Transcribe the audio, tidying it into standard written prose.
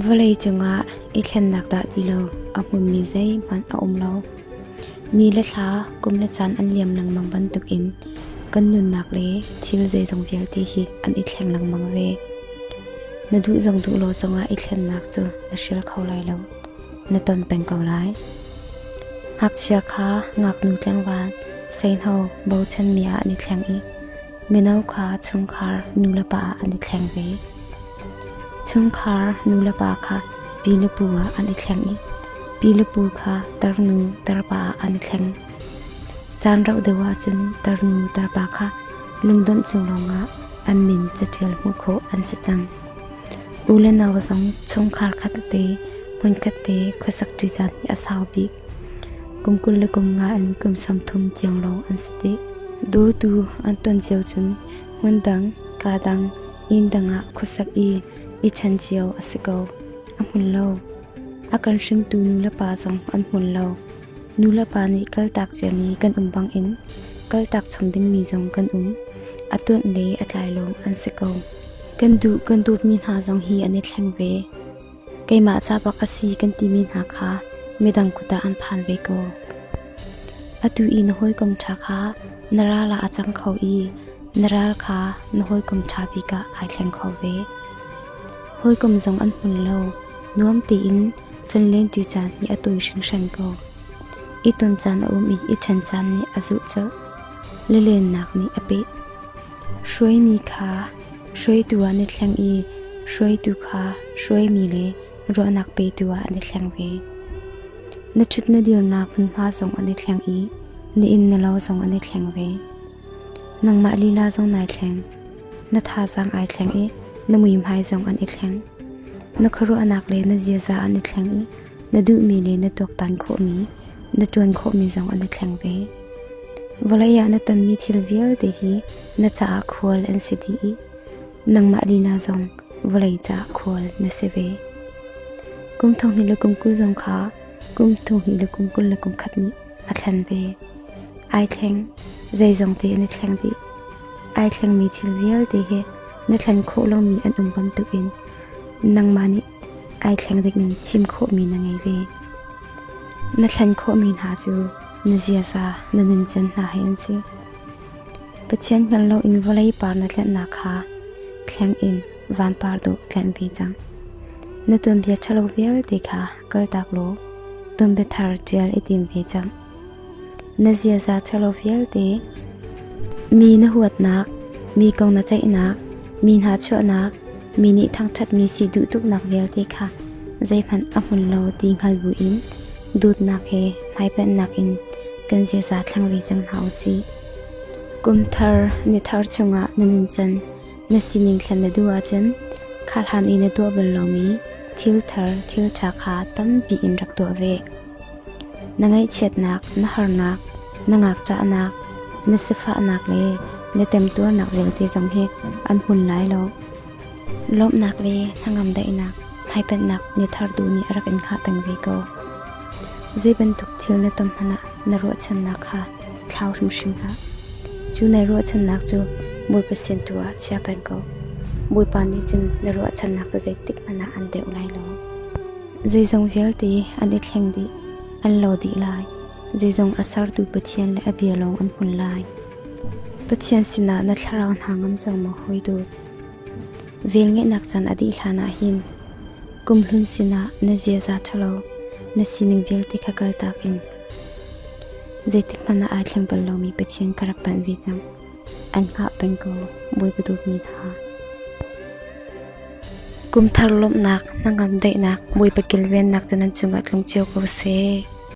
Vawlei cungah i thlennak dah ti lo a hmunmi zeihmanh a um lo. Ni le thla, kum le caan an liam lengmang bantukin kan nunnak le thil zeizong vialte hi an i thleng lengmang ve. Na duh zong duh lo zongah i thlennak cu na hrial kho lai lo. Na ton peng ko lai. Ngakchia kha ngaknu tlangval seihno bochanmi ah an i thleng i mino kha chungkhar nulepa ah an i thleng ve. Chungkhar nulepa kha pi le pu ah an i thleng i pi le pu kha tarnu tarpa ah an i thleng. Caan rauh deuh ahcun tarnu tarpa kha lungdonh cung lawngah an min caṭial hmuh khawh an si cang. U le nau zong chungkhar khat te hmunkhat te khuasak ṭi caan hi a sau bik. Kum 25 in kum 30 tiang lawng an si dih. Dawtu an ton cio cun hmundang, kaa dang, inn dang ah khuasak i i ṭhen cio a si ko. A hmun lo. A kan hringtu nu le pa zong an hmun lo. Nu le pa nih kaltak ciami kan um bangin kaltak chom dingmi zong kan um. A tuanh le a tlai lawng an si ko. Kan duh kan dawtmi hna zong hi an i thleng ve. Keimah ca bak a si kan timi hna kha midang kut ah an phan ve ko. Atu i na hawikom ṭha kha na ral ah a cang kho i na ral kha na hawikom ṭha bik ah ai thleng kho ve. Hawikom zong an hmun lo. Nuam tein tlonlenṭi caan hi a tawi hringhran ko. I ton caan a um i i ṭhen caan nih a zulh colh. Lilennak nih a peh. Hruaimi kha hruaitu ah na thleng i hruaitu kha hruaimi le ruahnak petu ah na thleng ve. Na ṭhut na dirnak hmunhma zong an i thleng i na inn na lo zong an i thleng ve. Nangmah lila zong nai thleng. Na thazaang ai thleng i na muihmai zong an i thleng. Na khuaruahnak le na ziaza an i thleng i na duhmi le na tuaktan khawhmi, na ṭuan khawhmi zong an i thleng ve. Vawlei ah na tonmi thil vialte hi na caah khual an si dih i nangmah lila zong vawlei caah khual na si ve. Kum thong hnih le kum 20 zong kha kum thong hnih le kum 21 nih a thlen ve. Ai thleng, zeizong te an i thleng dih. Ai thlengmi thil vialte hi na thlen khawh lomi an um bantukin nangmah nih ai thleng ding in chim khawhmi na ngei ve. Na thlen khawhmi hna cu na ziaza, na nuncan hna he an si. Pathian hngal loin vawlei par na tlenhnak kha thleng in vanpar dawh tlenh ve cang. Na tuanbia ṭhalo vialte kha kaltak law tuanbia thar ṭial i tim ve cang. Na ziaza ṭhalo vialte, mi na huatnak, mi kong na ceihnak, mi hna chuahnak, mi nih thangṭhatmi si duh tuknak vialte kha zeihmanh a hmun lo ti hngal buin dawtnak he hmaipenhnak in kan ziaza thleng ve cang hna u sih. Kum thar, ni thar chungah na nuncan, na sining thlen na duh ahcun kha hlan i na tuah bal lomi thil thar, thil ṭha kha tampi in rak tuah ve. Na ngaihchiatnak, na harnak, na ngakṭahnak, na sifahnak le na temtuarnak vialte zong hi an hmun lai lo. Lawmhnak le hnangam daihnak, hmaipanhnak ni thar tu nih a rak in hngah peng ve ko. Zei bantuk thil na ton hmanh ah na ruahchannak kha thlau hrimhrim hlah. Cu nai ruahchannak cu Bawipa sin tu ah chia peng ko. Bawipa nih cun na ruahchannak cu zeitik hmanh ah an deuh lai lo. Zeizong vialte an i thleng dih, an lo dih lai. Zeizong a sertu Pathian le a bia lawng an hmun lai. Pathian sinah na thlarau hna ngam cang maw hawi dawt? Velngeihnak caan a dih hlanah hin kumhlun sinah na ziaza ṭhalo, na sining vialte kha kaltak in zeitik hmanh ah ai thleng bal lomi Pathian ka rak panh ve cang. An hngah peng ko, Bawipa dawtmi hna. Kum thar lawmhnak, hnangam daihnak, Bawipa kilvennak cu nan cungah tlung cio ko seh.